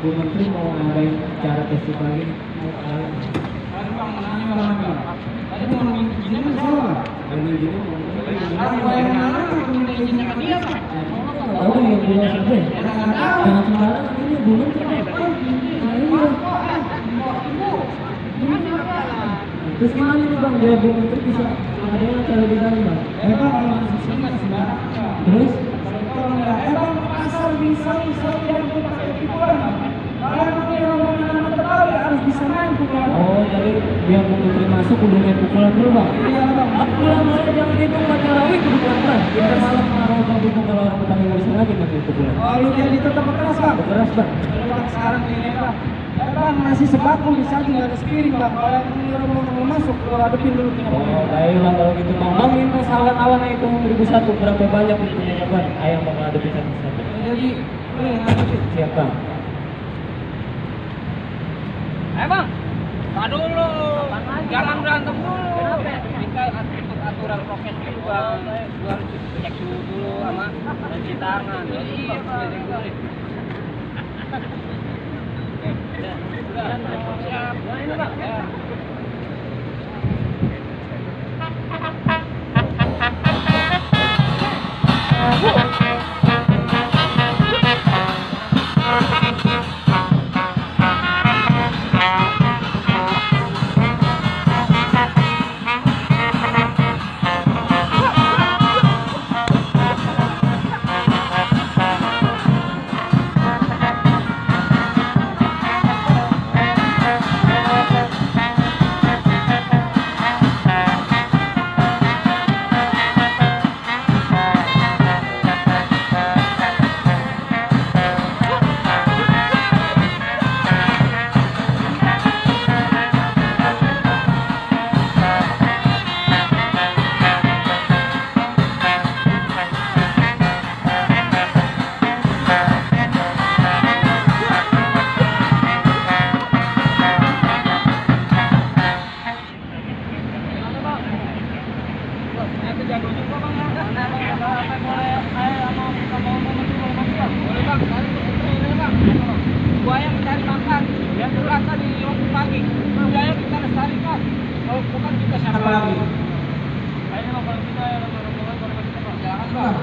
Bu Menteri mau ngadain acara festival ini. Tadi bang, nanya bang. Tadi mau izinnya ke siapa bang? Mau izinin mau Yang mana minta izinnya ke dia bang? tahu yang punya siapa? Jangan sembarangan ini Bu Menteri. Terus gimana nih bang, dia Bu Menteri bisa ngadain acara di dalam bang? Bang, kalau masih nggak sembarangan. Terus? Bang, asal bisa yang kita pakai pikulan bang. Kalau yang anak-anak tahu ya harus bisa main pukulan. Oh, jadi biar Bu Menteri masuk kudu main pukulan dulu bang? Iya bang. Pukulan malah jangan dihitung pakai rawit kudu pelan-pelan. Kita malah naruh bang itu kalau orang petani nggak bisa lagi main pukulan. Oh, lu jadi tetap keras bang. Keras bang. Bang, sekarang ini bang. Bang, masih sebakul di samping nggak ada spiring bang. Kalau yang mau masuk, lu hadapin dulu punya Oh, pemain. baik bang kalau gitu bang. Bang minta awan itu 2001 berapa banyak punya bang? Ayam bang ada bisa satu. Jadi, boleh hadapin. Siap bang. Bang, tak dulu, jangan berantem dulu. Kita ikut aturan prokes dulu bang. Lu harus cek suhu dulu sama cuci tangan. Jadi iya bang. Udah, siap. Ini bang. Ya. Buaya mencari makan, ya berasa di waktu pagi. Buaya kita lestarikan, kalau bukan kita siapa lagi? Kayaknya kalau kita ya rombongan kalau kita jangan bang.